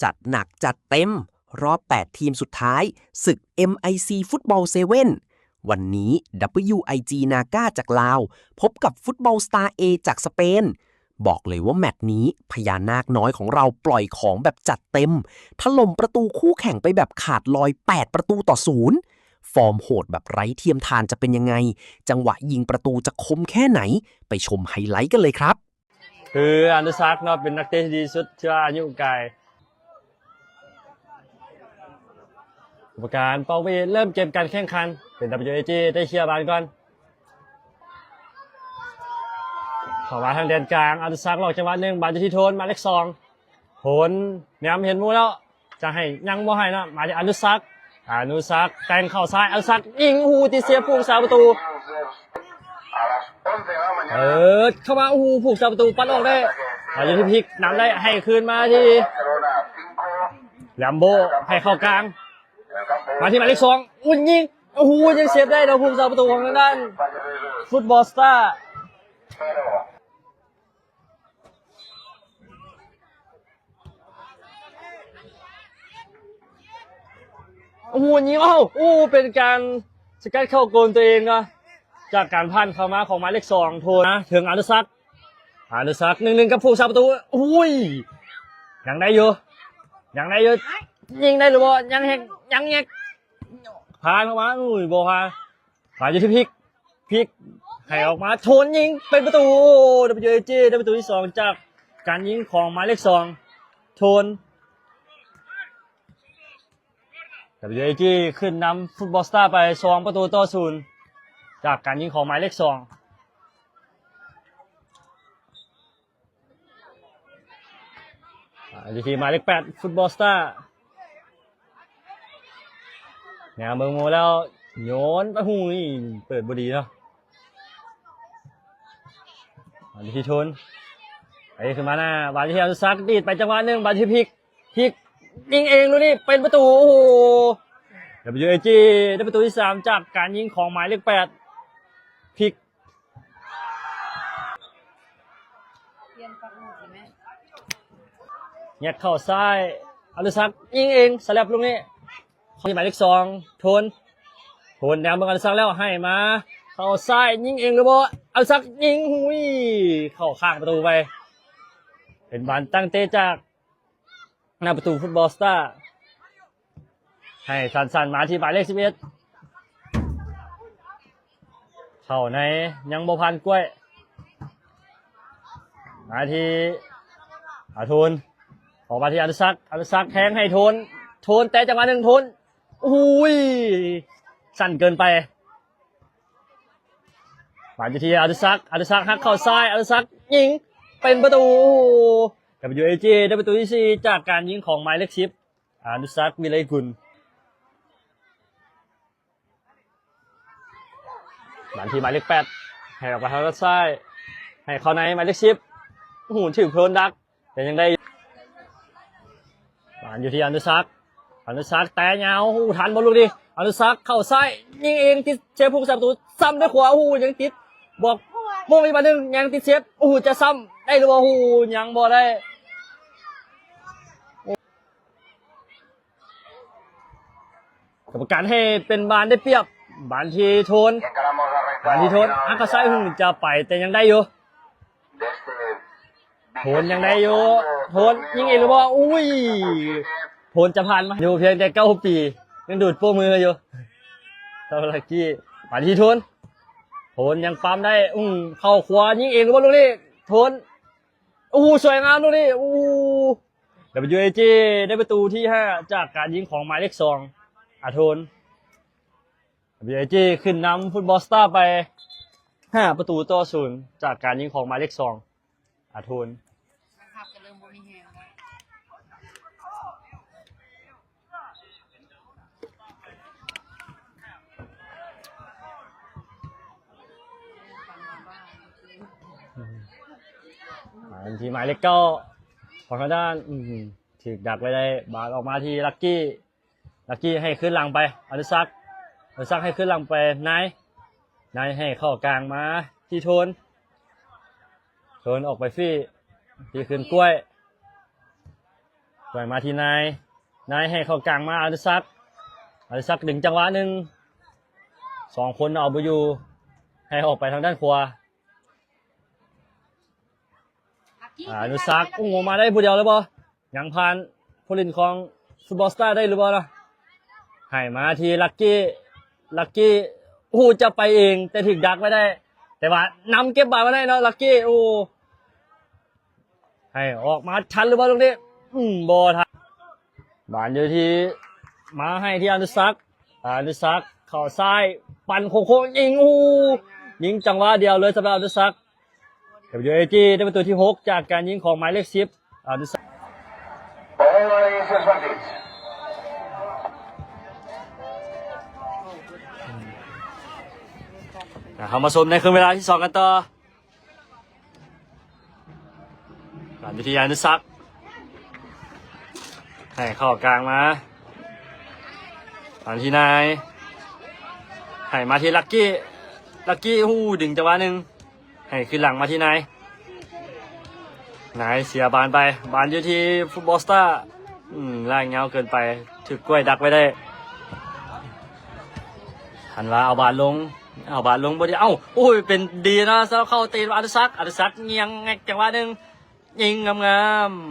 ຈັດໜັກຈັດເຕັມ ຮອບແປດທີມສຸດທ້າຍ ສຶກ ເອັມໄອຊີ ຟຸດບອລເຊເວັນ ວັນນີ້ ດັບເບິນຢູໄອຈີ ນາກາ ຈາກລາວ ພົບກັບ ຟຸດບອລສະຕາເອ ຈາກສະເປນ. ບອກເລີຍວ່າແມັດນີ້ ພະຍານາກນ້ອຍຂອງເຮົາປ່ອຍຂອງແບບຈັດເຕັມ, ຖະຫຼົ່ມປະຕູຄູ່ແຂ່ງໄປແບບຂາດລອຍ ແປດປະຕູຕໍ່ສູນ. ຟອມໂຫດແບບໄຮ້ທຽມທານຈະເປັນຍັງໄງ? ຈັງຫວະຍິງປະຕູຈະຄົມແຄ່ໄຫນ? ໄປຊົມໄຮໄລກັນເລີຍຄັບ. ຄືອະນຸສັກເນາະ ເປັນນັກເຕະທີ່ດີທີ່ສຸດ ເທື່ອອາຍຸກາຍ. ກຳມະການເປົ່າຫວີດ ເລີ່ມເກມການແຂ່ງຂັນ ເປັນ ດັບເບິນຢູໄອຈີ ໄດ້ເຄຍບານກ່ອນ. ເຂົ້າມາທາງແດນກາງ ອະນຸສັກຫຼອກຈັງຫວະໜຶ່ງ ບານຢູ່ທີ່ໂທນ ໝາຍເລກສອງ. ໂທນແນມເຫັນໝູ່ແລ້ວ ຈະໃຫ້ຍັງບໍ່ໃຫ້ເນາະ ມາທີ່ອະນຸສັກ. ອະນຸສັກແຕ່ງເຂົ້າຊ້າຍ ອະນຸສັກຍິງ ໂອ້ໂຫ ຕິດເຊບຜູ້ຮັກສາປະຕູ. ເປີດເຂົ້າມາ ໂອ້ໂຫ ຜູ້ຮັກສາປະຕູປັດອອກໄດ້ ມາຢູ່ທີ່ພິກ ນຳໄດ້ ໃຫ້ຄືນມາທີ່ແລມໂບ ໃຫ້ເຂົ້າກາງ ມາທີ່ໝາຍເລກສອງ ໂອ້ ຍິງ ໂອ້ໂຫ ຍັງເຊບໄດ້ ແລ້ວຜູ້ຮັກສາປະຕູຂອງທາງດ້ານ ຟຸດບອລສະຕາ. ໂອ້ໂຫ ຍິງ ເອົ້າ ໂອ້ ເປັນການສະກັດເຂົ້າໂກນຕົວເອງເນາະ ຈາກການຜ່ານເຂົ້າມາຂອງໝາຍເລກສອງ ໂທນ ເຖິງອະນຸສັກ. ອະນຸສັກ ໜຶ່ງໜຶ່ງ ກັບຜູ້ຮັກສາປະຕູ ໂອ້ຍ ຍັງໄດ້ຢູ່ ຍັງໄດ້ຢູ່ ຍິງໄດ້ຫຼືບໍ່? ຍັງແຮກ ຍັງແຮກ ຜ່ານເຂົ້າມາ ໂອ້ຍ ບໍ່ຜ່ານ. ມາຢູ່ທີ່ພິກ ພິກໃຫ້ອອກມາ ໂທນຍິງເປັນປະຕູ. ດັບເບິນຢູໄອຈີ ໄດ້ປະຕູທີສອງ ຈາກການຍິງຂອງໝາຍເລກສອງ ໂທນ. ດັບເບິນຢູໄອຈີ ຂຶ້ນນຳຟຸດບອລສະຕາໄປ ສອງປະຕູຕໍ່ສູນ ຈາກການຍິງຂອງໝາຍເລກສອງ. ອາ ຢູ່ທີ່ໝາຍເລກແປດ ຟຸດບອລສະຕາ ແນວເບິ່ງໂມແລ້ວ ໂຍນໄປ ຫຸຍ ເປີດບໍ່ດີເນາະ. ມາຢູ່ທີ່ໂທນ ໄປຂຶ້ນມາໜ້າ ມາຢູ່ທີ່ອະນຸສັກ ດີດໄປຈັງຫວະໜຶ່ງ ມາຢູ່ທີ່ພິກ ພິກຍິງເອງລູກນີ້ເປັນປະຕູ. ໂອ້ໂຫ ດັບເບິນຢູໄອຈີ ໄດ້ປະຕູທີສາມ ຈາກການຍິງຂອງໝາຍເລກແປດ ພິກ ແຍກເຂົ້າຊ້າຍ ອະນຸສັກຍິງເອງ ສະແລັບລູກນີ້ ທີ່ໝາຍເລກສອງ ໂທນ ໂທນແນມເບິ່ງອະນຸສັກແລ້ວ ໃຫ້ມາເຂົ້າຊ້າຍ ຍິງເອງຫຼືບໍ່? ອະນຸສັກຍິງ ຫຸຍ ເຂົ້າຂ້າງປະຕູໄປ. ເປັນບານຕັ້ງເຕະຈາກໜ້າປະຕູຟຸດບອລສະຕາ ໃຫ້ສັ້ນໆມາທີ່ໝາຍເລກສິບເອັດ ເຂົ້າໃນ ຍັງບໍ່ຜ່ານກ້ວຍ ມາທີ່ອາໂທນ ອອກມາທີ່ອະນຸສັກ ອະນຸສັກແທງໃຫ້ໂທນ ໂທນແຕະຈັງຫວະໜຶ່ງ ໂທນ ໂອ້ຍ ສັ້ນເກີນໄປ. ມາຢູ່ທີ່ອະນຸສັກ ອະນຸສັກຫັກເຂົ້າຊ້າຍ ອະນຸສັກຍິງເປັນປະຕູ. ດັບເບິນຢູໄອຈີ ໄດ້ປະຕູທີສີ່ ຈາກການຍິງຂອງໝາຍເລກສິບ ອະນຸສັກ ວິໄລກຸນ. ມາທີ່ໝາຍເລກແປດ ໃຫ້ອອກໄປທາງດ້ານຊ້າຍ ໃຫ້ເຂົ້າໃນໝາຍເລກສິບ ໂອ້ໂຫ ຖືກໂທນດັກ ແຕ່ຍັງໄດ້ ມາຢູ່ທີ່ອະນຸສັກ ອະນຸສັກແຕະຍາວ ໂອ້ໂຫ ທັນບໍ່ລູກນີ້? ອະນຸສັກເຂົ້າຊ້າຍ ຍິງເອງ ຕິດເຊບຜູ້ຮັກສາປະຕູ ຊ້ຳດ້ວຍຂວາ ໂອ້ໂຫ ຍັງຕິດບອກ ໂມງອີກບາດໜຶ່ງ ຍັງຕິດເຊບ ໂອ້ໂຫ ຈະຊ້ຳໄດ້ຫຼືບໍ່? ໂອ້ໂຫ ຍັງບໍ່ໄດ້. ກຳມະການໃຫ້ເປັນບານໄດ້ປຽບ ບານທີ່ໂທນ ບານທີ່ໂທນ ອາກາໄຊຫຶງຈະໄປ ແຕ່ຍັງໄດ້ຢູ່ ໂທນຍັງໄດ້ຢູ່ ໂທນຍິງເອງຫຼືບໍ່? ອຸ້ຍ ໂທນຈະຜ່ານມາຢູ່ພຽງແຕ່ເກົ້າປີ ຍັງດູດໂປ້ມືຢູ່ ຊາວລາກີ ບານທີ່ໂທນ ໂທນຍັງປ້ຳໄດ້ ອືມ ເຂົ້າຂວາ ຍິງເອງຫຼືບໍ່ລູກນີ້? ໂທນ ໂອ້ໂຫ ສວຍງາມລູກນີ້ ໂອ້ ດັບເບິນຢູເອຈີ ໄດ້ປະຕູທີຫ້າ ຈາກການຍິງຂອງໝາຍເລກສອງ ອາໂທນ. ດັບເບິນຢູເອຈີ ຂຶ້ນນຳຟຸດບອລສະຕາໄປ ຫ້າປະຕູຕໍ່ສູນ ຈາກການຍິງຂອງໝາຍເລກສອງ ອາໂທນ. ມາທີ່ໝາຍເລກເກົ້າ ຂອງທາງດ້ານ ອືມ ຖືກດັກໄວ້ໄດ້ ບານອອກມາທີ່ລັກກີ້ ລັກກີ້ໃຫ້ຄືນຫຼັງໄປ ອະນຸສັກ ອະນຸສັກໃຫ້ຄືນຫຼັງໄປ ນາຍ ນາຍໃຫ້ເຂົ້າກາງມາທີ່ໂທນ ໂທນອອກໄປຟຣີ ທີ່ຄືນກ້ວຍ ໄປມາທີ່ນາຍ ນາຍໃຫ້ເຂົ້າກາງມາອະນຸສັກ ອະນຸສັກດຶງຈັງຫວະໜຶ່ງ ສອງຄົນເອົາບໍ່ຢູ່ ໃຫ້ອອກໄປທາງດ້ານຂວາ ອາ ອະນຸສັກ ໂອ້ ມາໄດ້ຜູ້ດຽວເລີຍບໍ່? ຍັງຜ່ານຜູ້ຫຼິ້ນຂອງຟຸດບອລສະຕາໄດ້ຫຼືບໍ່ເນາະ? ໃຫ້ມາທີ່ລັກກີ້ ລັກກີ້ ໂອ້ ຈະໄປເອງ ແຕ່ຖືກດັກໄວ້ໄດ້ ແຕ່ວ່ານຳເກັບບານມາໄດ້ເນາະ ລັກກີ້ ໂອ້ ໃຫ້ອອກມາທັນຫຼືບໍ່ລູກນີ້? ອືມ ບໍ່ທັນ ບານຢູ່ທີ່ ມາໃຫ້ທີ່ອະນຸສັກ ອະນຸສັກເຂົ້າຊ້າຍ ປັ່ນໂຄ້ງໆ ຍິງ ໂອ້ ຍິງຈັງຫວະດຽວເລີຍສຳລັບອະນຸສັກ WAG ໄດ້ປະຕູທີຫົກ ຈາກການຍິງຂອງໝາຍເລກສິບ ອະນຸສັກ All eyes is on it. ເຮົາມາຊົມໃນເຄິ່ງເວລາທີສອງກັນຕໍ່ ບານຢູ່ທີ່ອະນຸສັກ ໃຫ້ເຂົ້າກາງມາ ບານທີ່ນາຍ ໃຫ້ມາທີ່ລັກກີ້ ລັກກີ້ ໂອ້ ດຶງຈັງຫວະໜຶ່ງ ໃຫ້ຄືນຫຼັງມາທີ່ນາຍ ນາຍເສຍບານໄປ ບານຢູ່ທີ່ຟຸດບອລສະຕາ ອືມ ລາກຍາວເກີນໄປ ຖືກກ້ວຍດັກໄວ້ໄດ້ ທັນວາເອົາບານລົງ ເອົາບານລົງບໍ່ໄດ້ ເອົ້າ ໂອ້ຍ ເປັນດີນະ ສຳລັບເຂົ້າເຕະອະນຸສັກ ອະນຸສັກຍ່ຽງແງກຈັງຫວະໜຶ່ງ ຍິງງາມໆ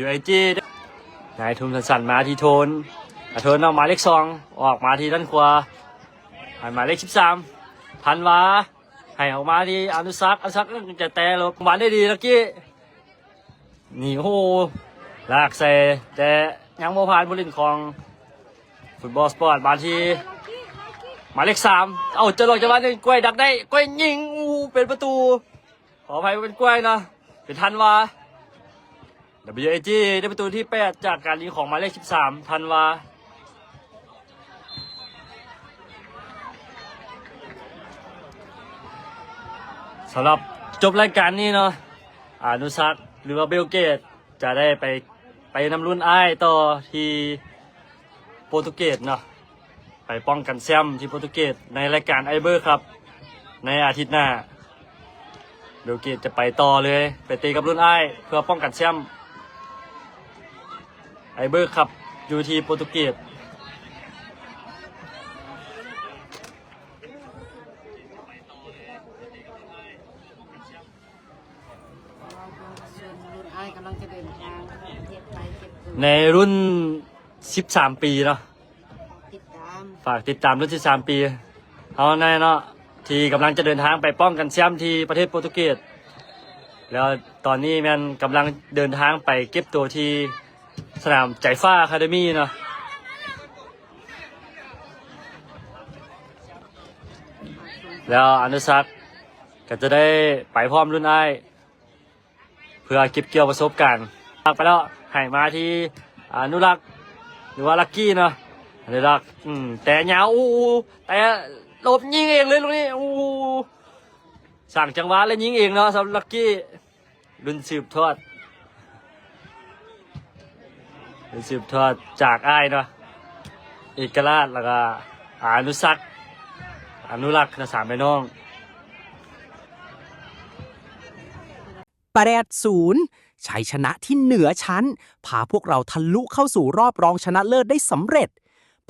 WAG ນາຍທຸ່ມສັ້ນໆ ມາທີ່ໂທນ ອາ ໂທນເອົາໝາຍເລກສອງ ອອກມາທີ່ດ້ານຂວາ ໃຫ້ໝາຍເລກສິບສາມ ທັນວາ ໃຫ້ອອກມາທີ່ອະນຸສັກ ອະນຸສັກຈະແຕະຫຼົບ ບານໄດ້ດີລັກກີ້ ນີ້ ໂອ້ໂຫ ລາກໃສ່ ແຕ່ຍັງບໍ່ຜ່ານຜູ້ຫຼິ້ນຂອງຟຸດບອລສະປອດ ມາທີ່ໝາຍເລກສາມ ເອົາ ຈະລອກຈັງຫວະໜຶ່ງ ກ້ວຍດັກໄດ້ ກ້ວຍຍິງ ໂອ້ໂຫ ເປັນປະຕູ ຂໍອະໄພ ບໍ່ແມ່ນກ້ວຍເນາະ ເປັນທັນວາ WAG ໄດ້ປະຕູທີແປດ ຈາກການຍິງຂອງໝາຍເລກສິບສາມ ທັນວາ ສຳລັບຈົບລາຍການນີ້ເນາະ ອະນຸສັກ ຫຼືວ່າເບວເກດ ຈະໄດ້ໄປ ໄປນຳລຸ້ນອ້າຍຕໍ່ທີ່ໂປຣຕຸເກດເນາະ ໄປປ້ອງກັນແຊ້ມທີ່ໂປຣຕຸເກດ ໃນລາຍການໄອເບີຄັບ ໃນອາທິດໜ້າ ເບວເກດຈະໄປຕໍ່ເລີຍ ໄປເຕະກັບລຸ້ນອ້າຍ ເພື່ອປ້ອງກັນແຊ້ມໄອເບີຄັບ ຢູ່ທີ່ໂປຣຕຸເກດ. ໃນລຸ້ນສິບສາມປີເນາະ ຝາກຕິດຕາມລຸ້ນສິບສາມປີເຮົາແດ່ເນາະ ທີ່ກຳລັງຈະເດີນທາງໄປປ້ອງກັນແຊ້ມທີ່ປະເທດໂປຣຕຸເກດ ແລ້ວຕອນນີ້ແມ່ນກຳລັງເດີນທາງໄປເກັບໂຕທີ່ສະໜາມໃຈຟ້າອາຄາເດມີເນາະ ແລ້ວອະນຸສັກ ກໍຈະໄດ້ໄປພ້ອມລຸ້ນອ້າຍ ເພື່ອເກັບກ່ຽວປະສົບການ ຮັກໄປແລ້ວ ໃຫ້ມາທີ່ອະນຸລັກ ຫຼືວ່າລັກກີ້ເນາະ ອະນຸລັກ ອືມ ແຕະຍາວ ໂອ້ ແຕະຫຼົບຍິງເອງເລີຍລູກນີ້ ໂອ້ ສ້າງຈັງຫວະແລ້ວຍິງເອງເນາະ ສຳລັບລັກກີ້ ລຸ້ນສືບທອດ ສືບທອດຈາກອ້າຍເນາະ ເອກະລາດ ແລ້ວກໍອະນຸສັກ ອະນຸລັກ ນະ ສາມພີ່ນ້ອງ. ແປດສູນ ໄຊຊະນະທີ່ເໜືອຊັ້ນ ພາພວກເຮົາທະລຸເຂົ້າສູ່ຮອບຮອງຊະນະເລີດໄດ້ສຳເລັດ.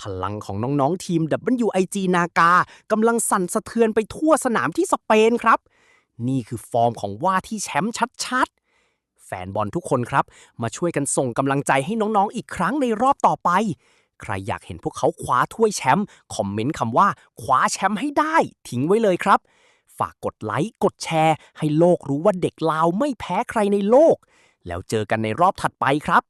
ພະລັງຂອງນ້ອງໆທີມ WIG ນາກາ ກຳລັງສັ່ນສະເທືອນໄປທົ່ວສະໜາມທີ່ສະເປນครับ. ນີ້ຄືຟອร์ມຂອງວ່າທີ່ແชมป์ชัดๆ. แฟนบอลทุกคนครับ มาช่วยกันส่งกำลังใจให้น้องๆอีกครั้งในรอบต่อไป ใครอยากเห็นพวกเขาคว้าถ้วยแชมป์ คอมเมนต์คำว่า คว้าแชมป์ให้ได้ ทิ้งไว้เลยครับ ฝากกดไลค์ กดแชร์ ให้โลกรู้ว่าเด็กลาวไม่แพ้ใครในโลก แล้วเจอกันในรอบถัดไปครับ.